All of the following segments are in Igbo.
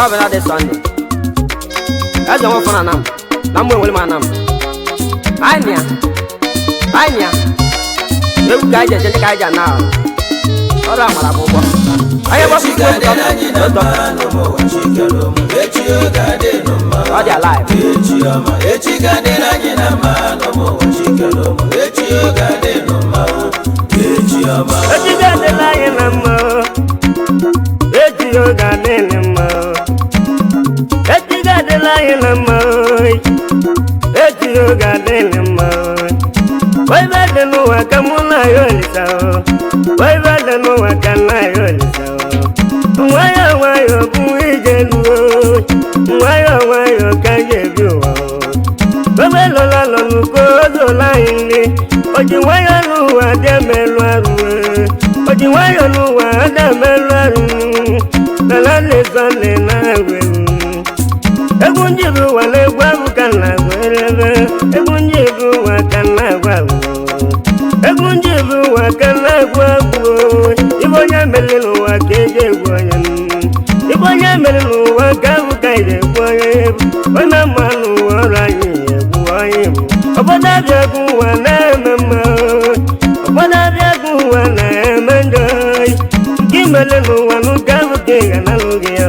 Ọ bụ na dị Sọnde. Eze nwa fọna anam na mgbe enwere m anam. Anyị ya. Anyị ya. Egwu ka anyị ji eje ka anyị ji ana ahụ. Ọrụ amara bụ ụgwọ. Anyị gbapụ Echi ikwu ga-adịrị anyị na ụtọ. mma n'ụmụ Chikere ụmụ. Echi oge adịnụ mma. Ọ dị alive. Echi ọma. Echi ga-adịrị anyị na mma n'ụmụ Chikere ụmụ. Echi oge adịnụ mma. Echi ọma. Echi ga-adịla anyị na mma. Echi oge adịghị mma. Echi ga-adịla anyị na mma. Echi oge adịghị mma. Ebe dị n'ụwa ka mụ na ya olisa. Ebe dị n'ụwa ka nna ya olisa. Nwayọọ nwayọọ bụ ije luo. Nwayọọ nwayọọ ka anyị ebi ụwa. Ebe lọla lọnụ ka ozola anyị nri. Oji nwayọọ n'ụwa dị emelụ arụ. Oji nwayọọ n'ụwa dị emelụ arụ. Nala na-eso na-agwa egwu. Egwu njibi ụwa na-egwu abụ ka nna agwa elebe. Egwu njibi ụwa ka nna agwa agwụ. Egwu njibi ụwa ka nna agwa agwụ. Ibe onye mere n'ụwa ka eji egwu onye. Ibe onye mere n'ụwa ka abụ ka eji egwu onye. Onye mma n'ụwa ọrụ anyị egwu onye bụ. Obodo abịa egwu ụwa na-eme mma. Obodo abịa egwu ụwa na-eme njọ. Nke imele n'ụwa n'ụka abụ ka ị ga analụ gị ya.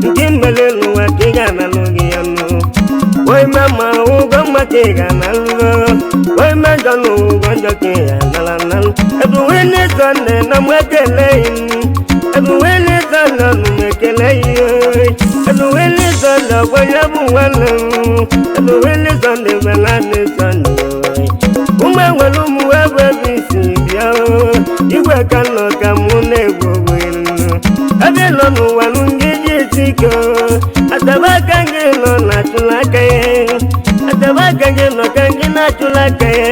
Nke imele n'ụwa ka ị ga-analụ gị ya nụ. Onye ma ụgwọ mma ka ị ga-analụ. Onye njọ n'ụgwọ njọ ka ị ga-anala analụ. Ebe wele sọnde na m ekele yi. Ebe wele sọnde na m ekele yi. Ebe wele sọnde ọgwa ya bụ nwanne m. Ebe wele sọnde bela ndị sọnde. Ụmụ enwere ụmụ ebe ebe isi bịa. Igwe ka nọ ka mụ na-egwu ogwe. Ebe ị nọ n'ụwa nụ ndị ji esi ike. Ataba aka gị nọ na-achụla aka ya. Ataba aka gị nọ ka gị na-achụla aka ya.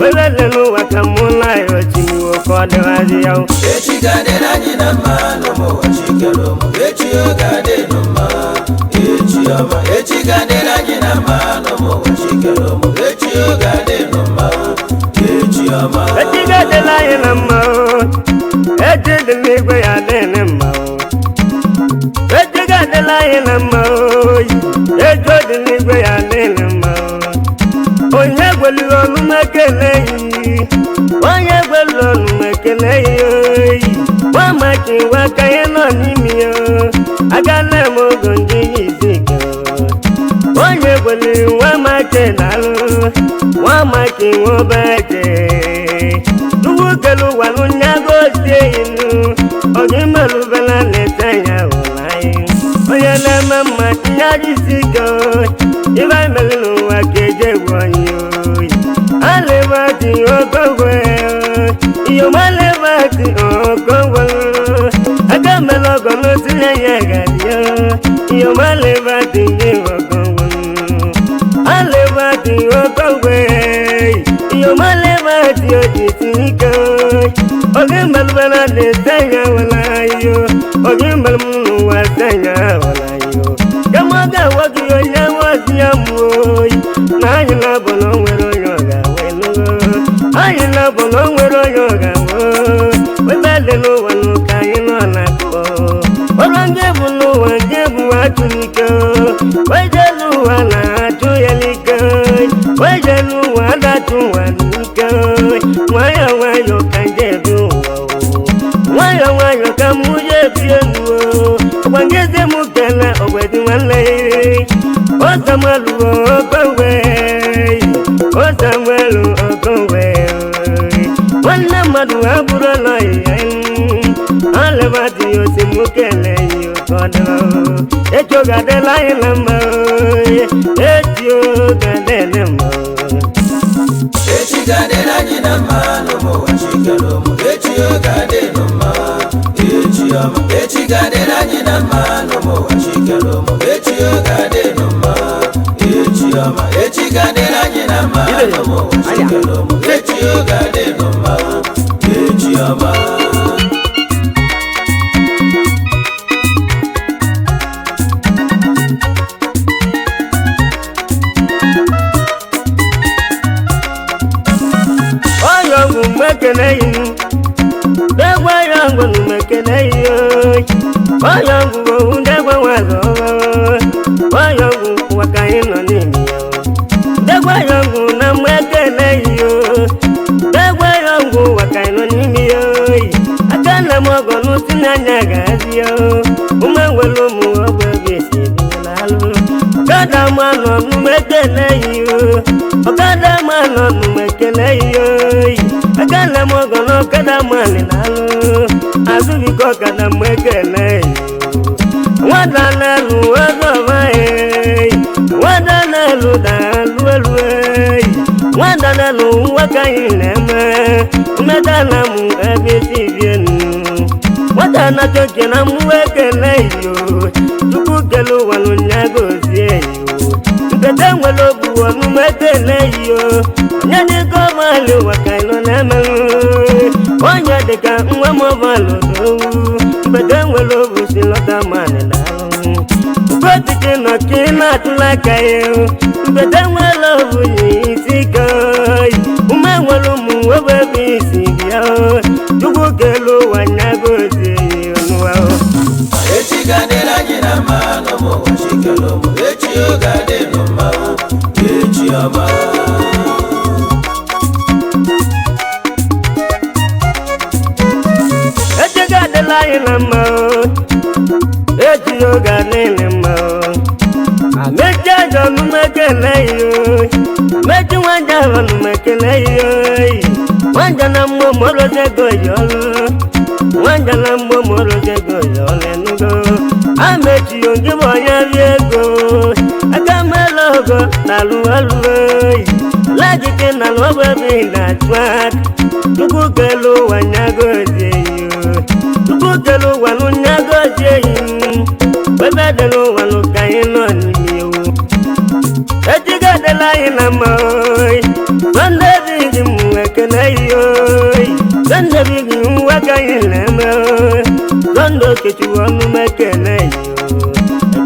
Ebe dị n'ụwa ka mụ na-ayọ chiwo ka ọ dịwazi ya. Echi ga-adịrị anyị na mma n'ụmụ Chikere ụmụ. Echi oge adịnụ mma. Echi ọma. Echi ga-adịrị anyị na mma n'ụmụ Chikere ụmụ. Echi oge adịnụ mma. Echi ọma. Echi ga-adịla anyị na mma. Echi dị n'igwe ya adịghị mma. Echi ga-adịla anyị na mma. Echi dị n'igwe ya adịghị mma. Onye gweliri ọnụ m ekele yi. Onye gweliri ọnụ m ekele yi. Nwa maka iwe aka ya nọ n'ime ya. Agala m ogo ndị isi ike. Onye gweliri nwa maka na-alụ. Nwa maka iwe ọbaje. Tupu kelu ụwa n'ụnyago osie inu. Ọdị mmalụbela na-ete ya ụla anyị. Onye na-eme mma tinye jisi ike. Ibe mere n'ụwa ka eji egwu onye oyi. Alebati okogwe. Iyomalebati okogwe. Aka mere ọgọ n'otinye ya gadi ya. Iyomalebati nye okogwe. Alebati okogwe. Iyomalebati ojisi ike. Oge mbalụbara na-ete ya wala yo. Oge mbalụ n'ụwa te ya wala yo. Kama ọ ga-awa gị onye nwazi ya mụọ oyi. Na anyị na-abụ na o nwere onye ọ ga-awe nụgo. Anyị na-abụ na o nwere onye ọ ga-awe. Ebe dị n'ụwa n'ụka anyị nọ na-akọ. Ọrụ ndị bụ n'ụwa ndị bụ achụ n'ike. Weje n'ụwa na-achụ ya n'ike. Weje n'ụwa na-achụ ụwa n'ike. Nwayọọ nwayọọ ka nje ebi ụwa. Nwayọọ nwayọọ ka mụ je ebi elu. Ọgbangeze mụ kele ọgbedi nwanne. Ọsamuelu okongwe. Ọsamuelu okongwe. Nwanne mmadụ abụrụ lọya. Alebati osi mụ kele yi ụfọdụ. Echi oge adịla anyị na mma. Echi oge adịla mma. Echi ga-adịrị anyị na mma n'ụmụ Chikere ụmụ. Echi oge adịnụ mma. Echi ọma. Echi ga-adịrị anyị na mma n'ụmụ Chikere ụmụ. Echi oge adịnụ mma. Echi ọma. Echi ga-adịrị anyị na mma n'ụmụ Chikere ụmụ. Echi oge adịnụ mma. Echi ọma. Onye ọgwụ mekele yi. Degwe ya ọgwụ mekele yi. Onye ọgwụ owu degwe nwazọ anyị nọ n'ime ya udegwe ya ọgwụ na mgbe ekele yo udegwe ya ọgwụ ụwa ka anyị nọ n'ime ya oyi aka nna m ọgọ n'ụsị n'anya ga-azi ya ụmụ enwere ụmụ ọgwụ ebe esi ebi n'alụ ọkada ma nọ n'ume ekele yo ọkada ma nọ n'ume ekele yo aka nna m ọgọ na ọkada ma nị n'alụ azụbiko ọkada m ekele yo nwata na-alụ ọzọba ee nwata na-alụ na-alụ elu ee nwata na-alụ nwa ka anyị na-eme mmeta na mụ ebe isi bie nụ nwata na-achọ oke na mụ ekele yo tupu kele ụwa n'ụnya gozie yo nketa nwere obu ọnụma ekele yo onye dịka ọbalị ụwa ka anyị nọ na-eme onye dịka nwa m ọbalị odowu mgbede nwere obu si lọta manị na-alụ Ukotike nọ ka ị na-atụla aka ya mgbede nwere obu yi isi ike ume nwere ụmụ nwoke ebe isi bịa chukwu kelu ụwa nya gozie ya n'ụwa. Echi ga-adịrị anyị na mma n'ụmụ ụwa chikere ụmụ echi oge adịnụ mma echi ọma. Echi ga-adịla anyị na mma o. Echi oge adịghị mma o. Amechi ajọ omume ekele ya o. Amechi nwanja ọnụma ekele ya o. Nwanja na mmụọ morozi ego ya ọlụ. Nwanja na mmụọ morozi ego ya ọlụ enugo. Amechi onye bụ onye bịa ego. Aka mela ogo na alụ ọlụ oyi. Alajike na alụ ọgwụ ebe ị na-achụ aka. Chukwu kelu ụwa nyagozie ya. Chukwu kelu ụwa nụ nyagozie ya. Ebe dị n'ụwa nụ ka anyị nọ n'ime ewu. Echi ga-adịla anyị na mma oyi. Sọnde bigi m ekele ya oyi. Sọnde bigi m nwa ka anyị na-eme oyi. Sọnde Okechukwu ọnụ m ekele ya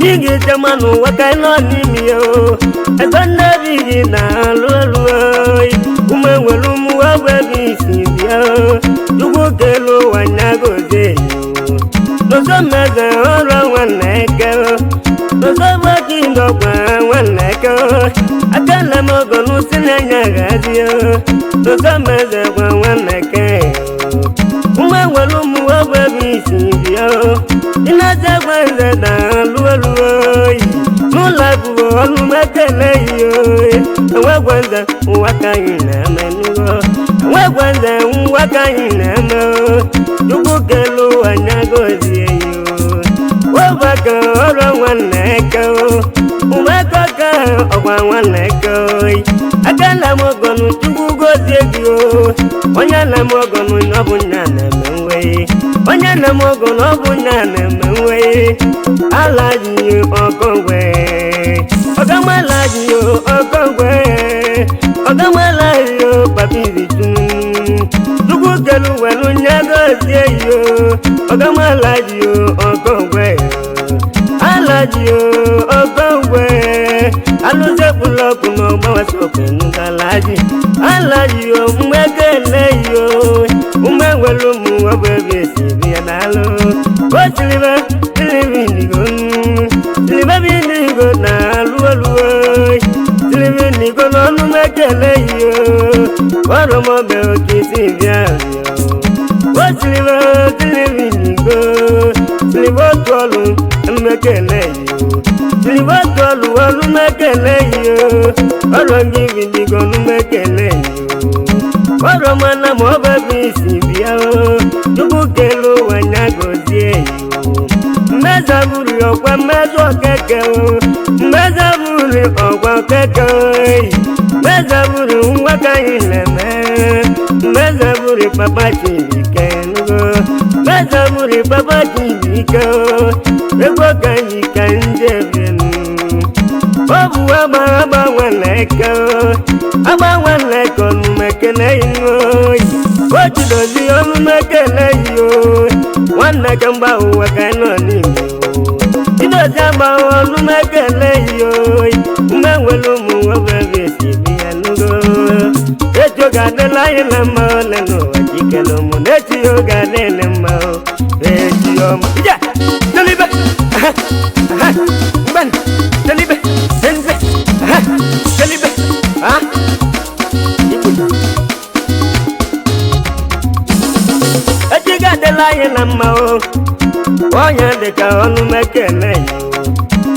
bigi tema n'ụwa ka anyị nọ n'ime ya o. Sọnde bigi na-alụ ọlụ oyi. Ụmụ enwere ụmụ ọgwụ ebe isi bịa o. Chukwu kelu ụwa nyagozie ya o. N'ụzọ mmeze ọrụ nwanne eke o. N'ụzọ gbaki ndọkwa nwanne eke o. Aka nna m ọgọ n'ụsị na-anya gazi o. N'ụzọ mmeze gwa nwanne eke o. Ụmụ enwere ụmụ ọgwụ ebe isi bịa o. Ịna-aza gwa nze na alụ elu oyi. N'ụlọ akwụkwọ ọnụ m ekele ya oyi. Enwegwa nze ụwa ka anyị na-eme n'ụlọ. Enwegwa nze ụwa ka anyị na-eme o. Chukwu kelu ụwa nyagozie ya o. Webaka ọrụ nwanne eke o. Umekọ ka ọgwa nwanne eke oyi. Aka na m ọgọnụ Chukwu gozie gị o. Onye na m ọgọnụ na ọ bụ nya na-eme nwe. Onye na m ọgọnụ ọ bụ nya na-eme nwe. Ala ji ọkọngwe. Ọgamala ji ọkọngwe. Ọgamala ji papiri tunu. Chukwu kelu welu nyagozie yo. Ọgamala ji ọkọngwe. Alaji ọkọngwe. Alụzepụlọpụ n'ọgbawasọpụ ngalaji. Alaji mgbekele yo. Ume nwere ụmụ ọbụ ebe esi bi ya n'alụ. O silibe silibe indigo. Silibe bi indigo na alụ olu oyi. Silibe indigo n'ọnụ mekele yo. Ọrụ m ọbẹ oke isi bịa yo. O silibe silibe indigo. Silibe otu ọlụ mmekele yo. Silibe otu ọlụ ọlụ mekele yo. Ọrụ gị bi indigo n'mekele yo. Ọrụ mana ma ọ bụ ebe isi bịa o. Chukwu kelu ụwa nya gozie yo. Mmeza buru ọkwa mmeza okeke o. Mmeza buru ọkwa okeke oyi. Mmeza buru nwa ka anyị na-eme. Mmeza buru papa Chibuike nugo. Mmeza buru papa Chibuike o. Ego ka anyị ka ndị ebenu. Ọ bụ agba agba nwanne eke o. Agba nwanne eke ọnụma ekele yi oyi. O jidozi ọnụma ekele yi o. Nwanne ke mgba ụwa ka anyị nọ n'ime o. Chidozi agba ọnụma ekele yi oyi. Ume nwere ụmụ nwoke ebe esi ebi ya nugo. Echi oge adịla anyị na mma ole n'ụwa chikere ụmụ n'echi oge adịla mma o. Echi ọma. Ije! Telibe! Aha! Aha! Mgbanụ! Telibe! Nze! ga-adịla anyị na mma o. Onye dịka ọnụ m ekele yi o.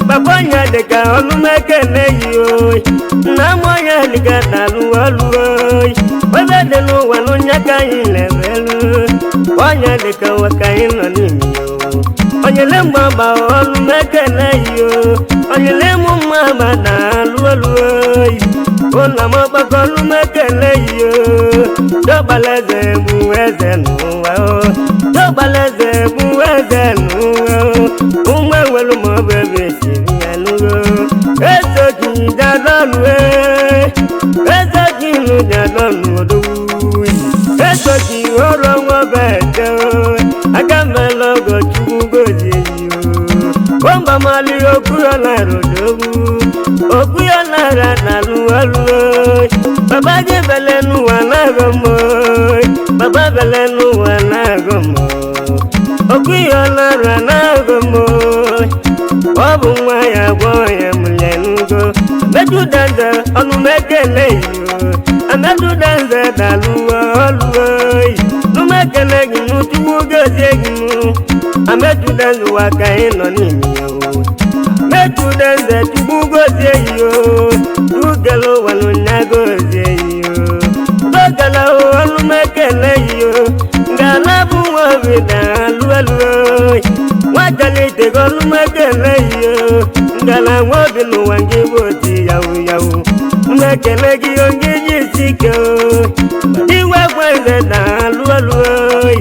Papa onye dịka ọnụ m ekele yi o. Nna m onye dịka na-alụ ọlụ o. Ebe dị n'ụwa n'onye ka anyị na-emelu. Onye dịka ụwa ka anyị nọ n'ime o. Onyele mgbe ọgba ọlụ m ekele yi o. Onyele mụ mma ma na-alụ ọlụ oyi. Ụlọ m ọgbakọ ọlụ m ekele yi o. Dọgbala eze bụ eze n'ụwa o. Dọgbala eze bụ eze n'ụwa o. Ụmụ enwelu ma ọ bụ ebe esiri ya n'ụwa o. Eze ji dadọlụ e. Eze ji nụ dadọlụ odogwu. Eze ji ọrụ ọnwa bụ ete o. Aka mela ọgọ Chukwu gozie yi o. Wọ́n máa lé okúrò láàrọ̀ lówó. Okúrò lára nàlú ọlú o. Bàbá jẹ́ bẹ̀lẹ̀ nu wà láàrọ̀ mọ́. Bàbá bẹ̀lẹ̀ nu wà láàrọ̀ mọ́. Okúrò lára láàrọ̀ mọ́. Ọ bụ nwa ya gwọ ya mụlẹ̀ nugo. Amedu danze ọnụ mekele yi o. Amedu danze dàlú ọlú o. Numekele gị nụ Chukwu gozie gị nụ. Amedu danze ụwa ka ị nọ n'ime ya o. Amedu danze Chukwu gozie yi o. Chukwu ụwa n'ụnya gozie yi o. Dọgala o ọnụ mekele yi o. Ngala bụ nwa obi na-alụ ọlụ o. Nwajalite gị ọnụ mekele yi o. Ngala nwa obi n'ụwa gị bụ oti yawu yawu. Mmekele gị onye ji isi ike o. Iwe kweze na-alụ ọlụ oyi.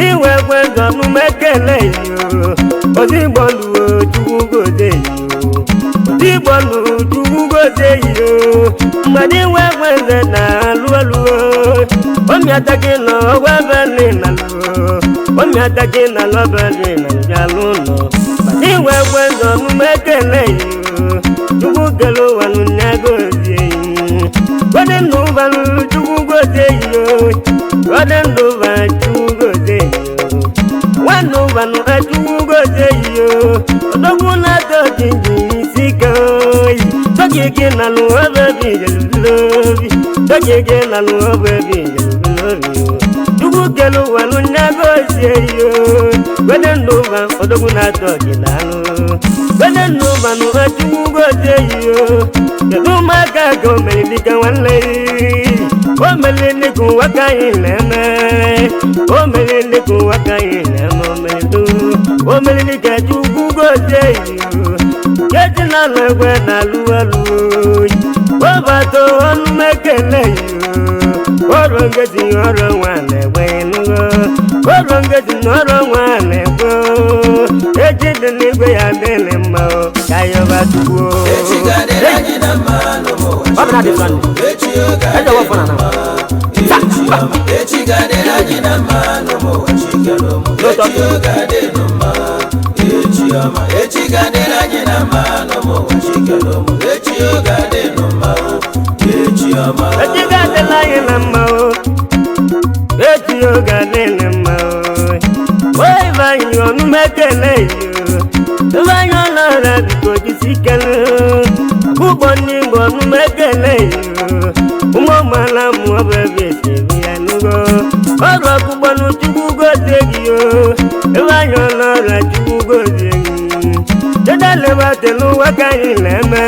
Iwe kweze ọnụ mekele yi o. Ozigbo luo Chukwu gozie yi o. Ozigbo luo Chukwu gozie yi o. Mmadụ iwe kweze na-alụ ọlụ o. Omiata gị nọ ọgwa ebe na lụọ. Omiata gị na lọba dị na njalụ nọ. Mmadụ iwe kweze ọnụ mekele yi o. Chukwu kele ụwa nụ ya gozie yi. Gode ndụ ụba nụ Chukwu gozie yi o. Gode ndụ ụba Chukwu gozie yi o. Nwanne ụba nụ Chukwu gozie yi o. Odogwu na-atọ jinji isi ike oyi. Toki gị na lụ ọbụ ebe ijelubilobi. Toki gị na lụ ọbụ ebe ijelubilobi o. Chukwu kele ụwa nụ ya gozie yi o. Gode ndụ ụba odogwu na-atọ gị na-alụ. Gode ndụ ụba nụ Chukwu gozie yi o. Kedu ụmụaka ka o mere dịka nwanne yi? O mere dịka ụwa ka anyị na-eme. O mere dịka ụwa ka anyị na-eme o mere du. O mere dịka Chukwu gozie yi o. Kedu na alụ egwe na-alụ ọlụ oyi. Webata ọnụ mekele yi o. Ọrụ ngezi ọrụ nwa na-egwe ịnụgo. Ọrụ ngezi na ọrụ nwa na-egwe o. Echi dị n'igwe ya dịrị mma o. Ka yọba Chukwu o. Echi ga-adịrị anyị na mma n'ụmụ ụwa Ọ bụ na dị Sunday. Echi oge Eze wafọ na adịrị na. mma. Echi ọma. Echi ga-adịrị anyị na mma n'ụmụ ụwa chikere ụmụ. Echi oge adịrị mma. Echi ọma. Echi ga-adịrị anyị na mma n'ụmụ ụwa chikere ụmụ. Echi oge adịrị mma. Echi ọma. Echi ga-adịla anyị na mma o. Echi oge adịla mma o. O ibe anyị ọnụ m ekele yi o. Ibe anyị ọlọra biko jisi ikele o. Ọkpụkpọ ndị Igbo ọnụ m ekele yi o. Ụmụ ọmala mụọ bụ ebe esi ebi ya n'ugo. Ọrụ ọkpụkpọ nụ Chukwu gozie gị o. Ibe anyị ọlọra Chukwu gozie gị. Jedalebate n'ụwa ka anyị na-eme.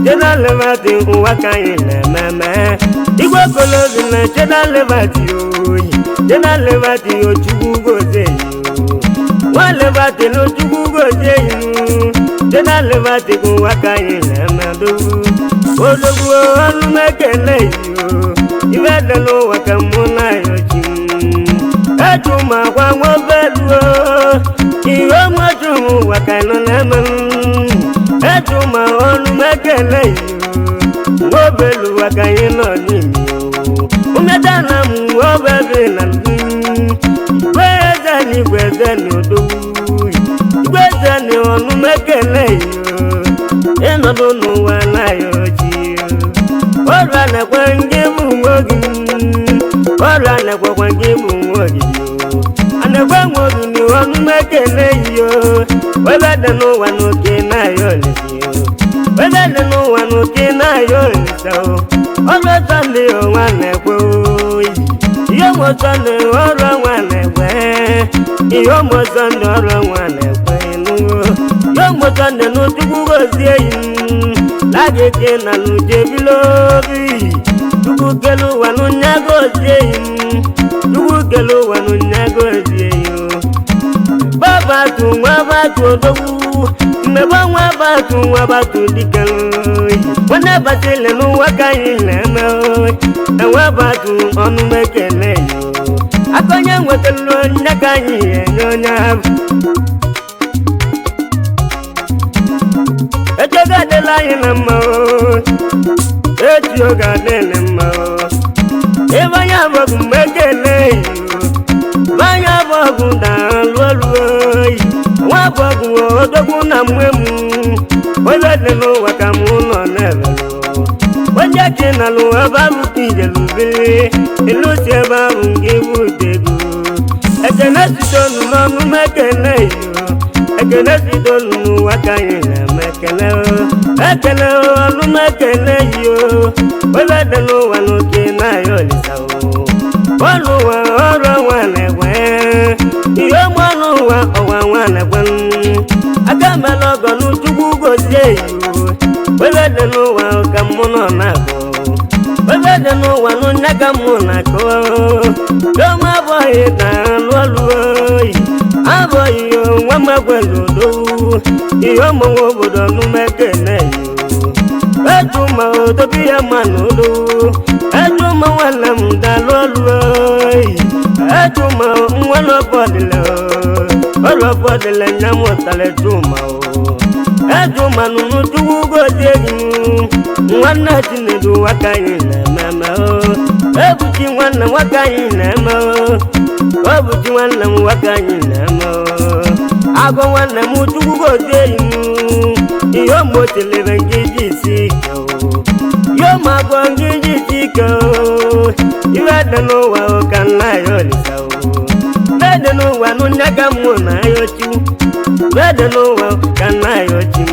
Jedalebate ụwa ka anyị na-ememe. Igwe kolobi na jedalebate oyi. Jedalebate Chukwu gozie yi o. Nwalebate na Chukwu gozie yi. Jedalebate ụwa ka anyị na-eme dogwu. Odogwu ọnụ m ekele yi o. Ibe dị n'ụwa ka mụ na ya chi m. Eju ma gwa nwa obelu o. Ihe ọmọdụ ụwa ka nọ na-eme m. Eju ma ọnụ m ekele yi o. Nwa obelu ụwa ka anyị nọ n'ime o. Umeda na m nwa obebi na m. Igwe eze na igwe eze na odogwu. Igwe eze na ọnụ m ekele yi o. Ịnọdụ n'ụwa na-ayọ chi o. Ọrụ a na-ekwe ndị bụ nwa gị. Ọrụ a na-ekwekwa ndị bụ nwa gị o. A na-ekwe nwa gị na ọnụ m ekele yi o. Ebe dị n'ụwa n'oke na-ayọ olise o. Ebe dị n'ụwa n'oke na-ayọ olise o. Ọrụ ọsọ ndị ọnwa na-ekwe oyi. Ihe ọmụ ọsọ ndị ọrụ ọnwa na-ekwe. Ihe ụmụ Sọnde ọrụ nwa na-ekwe nụwo. Ihe ụmụ Sọnde n'Chukwu gozie yi. Lagete na n'uche bilobi. Chukwu kelu ụwa n'ụnya gozie yi. Chukwu kelu ụwa n'ụnya gozie yi. Baba tu nwa batu odogwu. Mmebe nwa batu nwa batu dike. Nwanne batile n'ụwa ka anyị na-eme. Enwe batu ọnụ m ekele yo. Aka onye nwetara onye ka anyị enye onye ahụ. Echi oge adịla anyị na mma o. Echi oge adịla mma o. Ebe anyị abọgụ mgbe ekele yo. Ebe anyị abọgụ na-alụ ọlụ oyi. Nwa abọgụ odogwu na mgbe m. Onye dị n'ụwa ka mụ nọ na-ebelu. Onye ji na lụ ebe ahụ ka ijelu bili. Ilu si ebe ahụ nke bute ego. Ekene site unu n'ọnụ m ekele yo. Ekene site unu n'ụwa ka anyị na-eme ekele o. Ekele o, ọnụ m ekele yo. Onye dị n'ụwa n'oke na-ayọ olisa o. Ọnụ ụwa ọrụ nwa na-egwe. Ihe ọma ọnụ ụwa ọwa nwa na-egwe. Aka mela ọgọ n'Chukwu gozie yo. Onye dị n'ụwa ka mụ nọ na-agụ. Onye dị n'ụwa n'onye ka mụ na-akụ. Chioma abụghị na-alụ ọlụ oyi. Abụghị nwa m egwelu odowu. Ihe ọmụnwe obodo ọnụma ekele yo. Ejuma odobi ya ma n'odowu. Ejuma nwanne m dalụ ọlụ oyi. Ejuma nwa n'ọbọdịle ọlọbọdịle nya mụtara ejuma o. Ejuma nụnụ Chukwu gozie gị. Nwanne Chinedu nwaka anyị na-ememe o. Ebuchi nwanne nwaka anyị na-eme o. Obuchi nwanne m nwaka anyị na-eme o. Agụ nwanne m Chukwu gozie gị. Ihe ogbochilere gị ji isi ike o. Ihe ọmagwọ gị ji isi ike o. Iwe dị n'ụwa o ka nna ya olisa o. Iwe dị n'ụwa nụ nne ka mụ na ya ochi. Iwe dị n'ụwa ka nna ya ochi.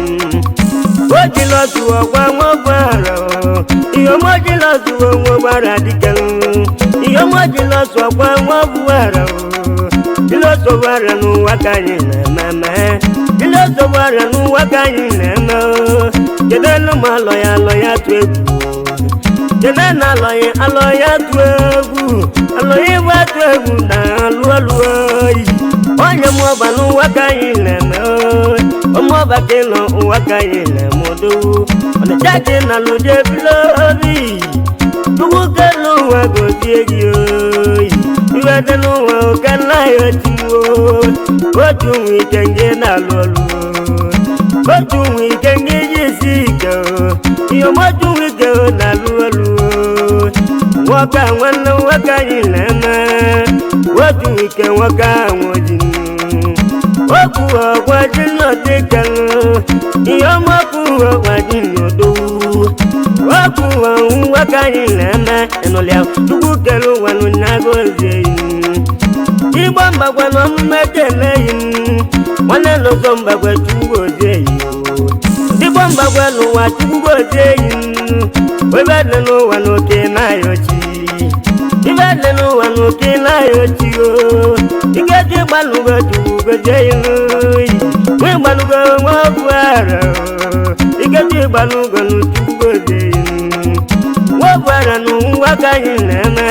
O jila otu ọgwa nwa ụgbọala o. Ihe ọma jila otu nwa ụgbọala dike. Ihe ọma jila otu ọgwa nwa ụgbọala o. Jila otu ụgbọala n'ụwa ka anyị na-eme. Jila otu ụgbọala n'ụwa ka anyị na-eme o. Kedu elu ma alọ ya alọ ya tụ egwu. Kedu na alọ ya alọ ya tụ egwu. Alọ ya ịgba tụ egwu na alụ ọlụ oyi. Onye mụọba n'ụwa ka anyị na-eme o. Ọmụọba ka ị nọ ụwa ka anyị na-eme odowu. Ọnịcha ka ị na-alụ jebilo obi. Chukwu kelu ụwa gozie gị oyi. Iwe dị n'ụwa ka nna ya otiwo. Otu nwa ike ngị na-alụ ọlụ. Otu nwa ike ngị ji isi ike o. Ihe ọma otu nwa ike na-alụ ọlụ. Nwoke a nwanne nwoke anyị na-eme. Otu nwa ike nwoke ahụ oji. Okwu ọgwa ji n'ọdịka. Ihe ọma okwu ọgwa ji n'odowu. Okwu nwoke anyị na-eme ịnụlịa. Chukwu kere ụwa n'ụnya gozie yi. Igbo mgbagwa na ọmụme ekele yi. Nwanne n'ụzọ mgbagwa Chukwu gozie yi. Igbo mgbagwa n'ụwa Chukwu gozie yi. Ebe dị n'ụwa n'oke na-ayọchi. Ibe dị n'ụwa n'oke na-ayọchi o. Ikeji gbalụgo Chukwu gozie yi. Nwe gbalụgo nwa ọgwụ ara o. Ikeji gbalụgo n'Chukwu gozie yi. Nwa ọgwụ ara n'ụwa ka anyị na-eme.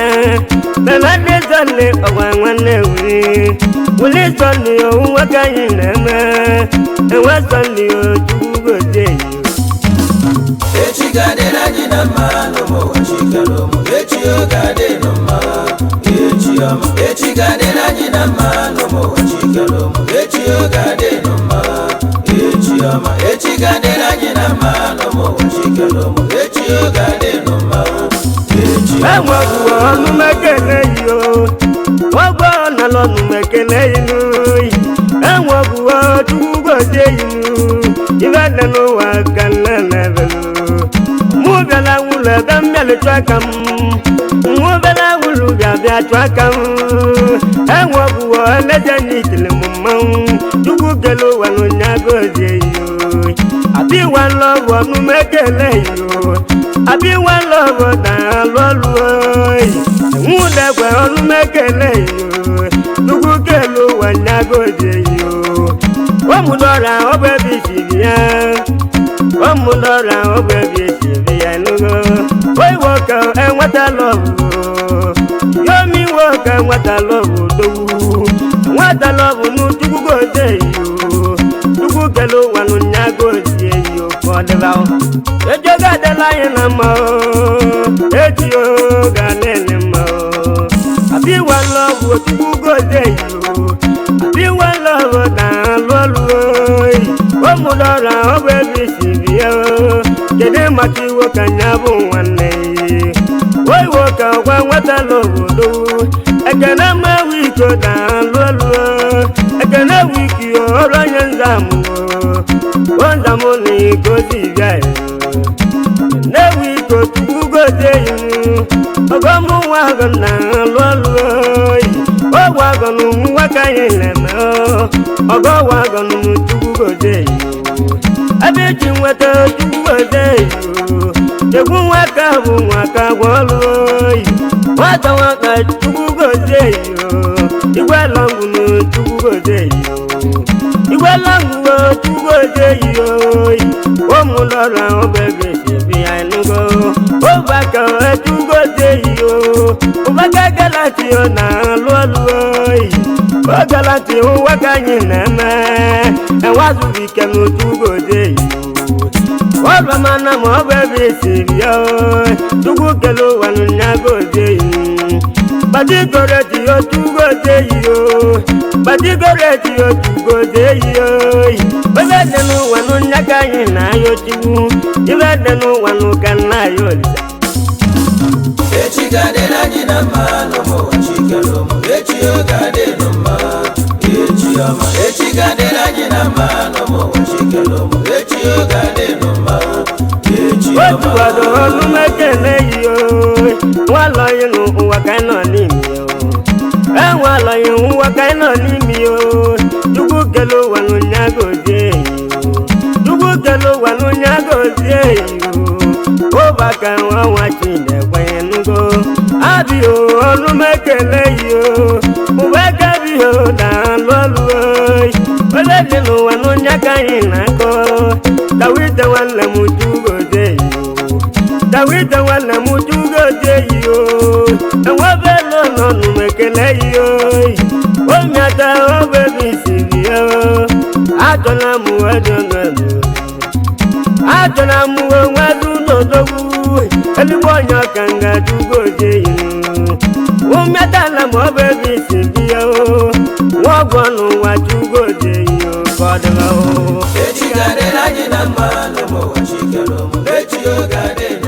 Bẹ̀rẹ̀ ní sọ́ni ọ̀wà nwanne wuli. Wuli sọ́ni òun ka anyị na-eme. Enwe sọ́ni Chukwu gozie yi. Echi ga-adịrị anyị na mma n'ụmụ ụwa chikere ụmụ. Echi oge adịnụ mma. Echi ọma. Echi ga-adịrị anyị na mma n'ụmụ ụwa chikere ụmụ. Echi oge adịnụ mma. Echi ọma. Echi ga-adịrị anyị na mma n'ụmụ ụwa chikere ụmụ. Echi oge adịnụ mma. Echi ọma. Enwe ọnụ m ekele yi o. Ọgbọ na lọnụ m ekele yi n'oyi. Enwe ọgwụ Chukwu gozie yi nụ. Ibe dị n'ụwa ka nne na-ebelu. Mụ bịala wụlọ ebe m bịala chụ aka m. Mụ bịala wụlọ bịa bịa chụ aka m. Enwe ọgwụ eleje n'itili m mmanwụ. Chukwu kele ụwa n'ụnya gozie yi o. Abi one love ọnụ m ekele yi o. Abi one love na-alụ ọlụ oyi. Nwụdekwe ọnụ m ekele yi o. Chukwu kele ụwa nya gozie yo. Ụmụdọra ọ bụ ebe isiri ya. Ụmụdọra ọ bụ ebe isiri ya nugo. Oi nwoke enwetala ọbụ. Yomi nwoke enwetala ọbụ dowu. Enwetala ọbụ n'Chukwu gozie yo. Chukwu kele ụwa n'ụnya gozie yo ka ọ dịba. Echi oge adịla anyị na mma o. Echi oge adịla mma o. Abi one love Chukwu gozie yo. Abi one love na-alụ ọlụ oyi. Ụmụdọra ọ bụ ebe isi bịa o. Kedu maka iwo ka nya bụ nwanne ya? Oi nwoke ọgwa nwetala obodo. Ekene mmewu iko na-alụ ọlụ o. Ekene wiki ọrụ onye nzamụ o. Nzamụ na igozi bịa ya. Nnewi iko Chukwu gozie ya. Ọgọmụ nwa agụ na-alụ ọlụ oyi. Ọgwụ agụ nwa ka anyị na-eme o. Ọgọwụ agụ Chukwu gozie ya. Ebe iji nweta Chukwu gozie ya. Egwu nwaka bụ nwaka gwa ọlụ oyi. Nwata nwaka Chukwu gozie ya. Igwe lọngwụ Chukwu gozie ya. Igwe lọngwụ Chukwu gozie ya oyi. Ụmụlọra obebe si ya enugo. Ụbaka Chukwu gozie ya. Ụbaka galati ọ na-alụ ọlụ oyi. O galati ụwa ka anyị na-eme. Enwazuru ike n'Chukwu gozie ya. Ọrụ mana ma ọ bụ ebe esiri ya o. Chukwu kele ụwa n'ụnya gozie ya. Gbadigoreti o Chukwu gozie ya o. Gbadigoreti o Chukwu gozie ya o. Ibe dị n'ụwa n'ụnya ka anyị na-ayọ Chukwu. Ibe dị n'ụwa n'ụka nna-ayọ Olisa. Echi ga-adịrị anyị na mma n'ụmụ ụwa chikere ụmụ. Echi oge adịnụ mma. Echi ọma. Echi ga-adịrị anyị na mma n'ụmụ ụwa chikere ụmụ. Echi oge adịnụ mma. Echi Otu ọma. kwado ọnụ mekele yi o. Nwalọghị n'ụwa ka anyị nọ n'ime o. Enwalọghị ụwa ka anyị nọ n'ime o. Chukwu kele ụwa n'ụnya gozie yi o. Chukwu kele ụwa n'ụnya gozie yi o. Ụbaka nwa nwa Chinekwe nugo. Abi o ọnụ mekele yi o. Ụbaka bi o na-alụ ọlụ oyi. Ole dị n'ụwa n'ụnya ka anyị na-akọ. Dawide nwanne m Chukwu gozie yi o. Dawide nwanne m Chukwu gozie yi o. Enwebela nọ n'umekele yi o. Omiata obebe isiri ya o. Achọla m ọjọọ n'elu. Achọla m onwe n'odogwu. Eluigwe onye ọka nga Chukwu gozie yi o. Omiatala m obebe isiri ya o. Nwa ọgwọ n'ụwa Chukwu gozie yi o. Ka ọ dịba o. Echi ga-adịrị anyị na mma n'ụmụ ụwa chikere ụmụ. Echi oge adịnụ